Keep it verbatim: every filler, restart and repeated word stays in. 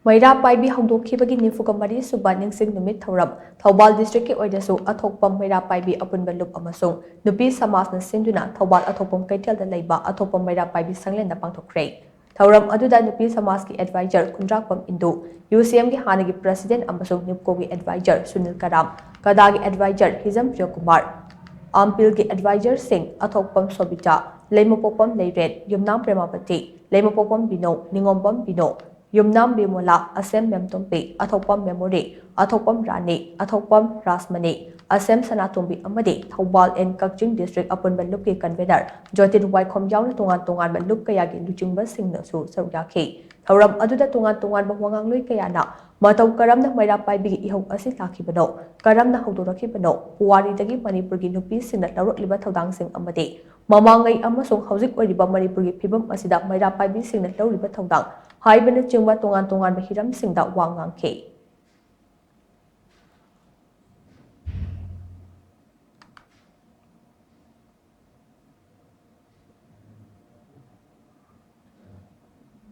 ꯃꯩꯔꯥ ꯄꯥꯏꯕꯤ ꯍꯧꯗꯣꯛꯈꯤꯕꯒꯤ ꯅꯤꯐꯨꯒ ꯃꯔꯤ ꯁꯨꯕ ꯅꯤꯡꯁꯤꯡ ꯅꯨꯃꯤꯠ ꯊꯧꯔꯝ ꯊꯧꯕꯥꯜ ꯗꯤꯁꯇ꯭ꯔꯤꯛꯀꯤ ꯑꯣꯏꯅꯁꯨ ꯑꯊꯣꯛꯄꯝ ꯃꯩꯔꯥ ꯄꯥꯏꯕꯤ ꯑꯄꯨꯟꯕ ꯂꯨꯞ ꯑꯃꯁꯨꯡ ꯅꯨꯄꯤ ꯁꯃꯥꯖꯅ ꯁꯤꯟꯗꯨꯅ ꯊꯧꯕꯥꯜ ꯑꯊꯣꯛꯄꯝ ꯀꯩꯊꯦꯜꯗ ꯂꯩꯕ ꯑꯊꯣꯛꯄꯝ ꯃꯩꯔꯥ ꯄꯥꯏꯕꯤ ꯁꯪꯂꯦꯟꯗ ꯄꯥꯡꯊꯣꯛꯈ꯭ꯔꯦ꯫ ꯊꯧꯔꯝ ꯑꯗꯨꯗ ꯅꯨꯄꯤ ꯁꯃꯥꯖꯀꯤ ꯑꯦꯗꯚꯥꯏꯖꯔ ꯈꯨꯟꯗ꯭ꯔꯥꯛꯄꯝ ꯏꯟꯗꯨ, ꯌꯨ ꯁꯤ ꯑꯦꯝꯒꯤ ꯍꯥꯟꯅꯒꯤ ꯄ꯭ꯔꯁꯤꯗꯦꯟꯠ ꯑꯃꯁꯨꯡ ꯅꯤꯞꯀꯣꯒꯤ ꯑꯦꯗꯚꯥꯏꯖꯔ ꯁꯨꯅꯤꯜ ꯀꯔꯥꯝ, ꯀꯗꯥꯒꯤ ꯑꯦꯗꯚꯥꯏꯖꯔ ꯍꯤꯖꯝ ꯄ꯭ꯔꯤꯌꯣꯀꯨꯃꯥꯔ, ꯑꯥꯝꯄꯤꯜꯒꯤ ꯑꯦꯗꯚꯥꯏꯖꯔꯁꯤꯡ ꯑꯊꯣꯛꯄꯝ ꯁꯣꯕꯤꯇꯥ, ꯂꯩꯃꯄꯣꯛꯄꯝ ꯂꯩꯔꯦꯟ, ꯌꯨꯝꯅꯥꯝ ꯄ꯭ꯔꯦꯃꯥꯄꯇꯤ, ꯂꯩꯃꯄꯣꯛꯄꯝ ꯕꯤꯅꯣ, ꯅꯤꯉꯣꯝꯕꯝ ꯕꯤꯅꯣ, ꯌꯨꯝꯅꯥꯝ ꯕꯤꯃꯣꯂꯥ, ꯑꯁꯦꯝ ꯃꯦꯝꯇꯣꯝꯕꯤ, ꯑꯊꯣꯛꯄꯝ ꯃꯦꯃꯣꯔꯤ, ꯑꯊꯣꯛꯄꯝ ꯔꯥꯅꯤ, ꯑꯊꯣꯛꯄꯝ ꯔꯥꯁꯃꯅꯤ, ꯑꯁꯦꯝ ꯁꯅꯥꯇꯣꯝꯕꯤ ꯑꯃꯗꯤ ꯊꯧꯕꯥꯜ and ꯀꯛꯆꯤꯡ ꯗꯤꯁꯇ꯭ꯔꯤꯛ ꯑꯄꯨꯟꯕ ꯂꯨꯞꯀꯤ ꯀꯟꯚꯦꯅꯔ ꯖꯣꯇꯤꯟ ꯋꯥꯏꯈꯣꯝ ꯌꯥꯎꯅ ꯇꯣꯉꯥꯟ ꯇꯣꯉꯥꯟꯕ ꯂꯨꯞ ꯀꯌꯥꯒꯤ ꯂꯨꯆꯤꯡꯕꯁꯤꯡꯅꯁꯨ ꯁꯔꯨꯛ ꯌꯥꯈꯤ꯫ ꯊꯧꯔꯝ ꯑꯗꯨꯗ ꯇꯣꯉꯥꯟ ꯇꯣꯉꯥꯟꯕ ꯋꯥꯉꯥꯡꯂꯣꯏ ꯀꯌꯥꯅ ꯃꯇꯧ ꯀꯔꯝꯅ ꯃꯩꯔꯥ ꯄꯥꯏꯕꯤꯒꯤ ꯏꯍꯧ ꯑꯁꯤ ꯂꯥꯛꯈꯤꯕꯅꯣ, ꯀꯔꯝꯅ ꯍꯧꯗꯣꯔꯛꯈꯤꯕꯅꯣ, ꯄꯨꯋꯥꯔꯤꯗꯒꯤ ꯃꯅꯤꯄꯨꯔꯒꯤ ꯅꯨꯄꯤꯁꯤꯡꯅ ꯂꯧꯔꯛꯂꯤꯕ ꯊꯧꯗꯥꯡꯁꯤꯡ ꯑꯃꯗꯤ ꯃꯃꯥꯡꯉꯩ ꯑꯃꯁꯨꯡ ꯍꯧꯖꯤꯛ ꯑꯣꯏꯔꯤꯕ ꯃꯅꯤꯄꯨꯔꯒꯤ ꯐꯤꯕꯝ ꯑꯁꯤꯗ ꯃꯩꯔꯥ ꯄꯥꯏꯕꯤꯁꯤꯡꯅ ꯂꯧꯔꯤꯕ ꯊꯧꯗꯥꯡ ꯍꯥꯏꯕꯅꯆꯤꯡꯕ ꯇꯣꯉꯥꯟ ꯇꯣꯉꯥꯟꯕ ꯍꯤꯔꯝꯁꯤꯡꯗ ꯋꯥ ꯉꯥꯡꯈꯤ꯫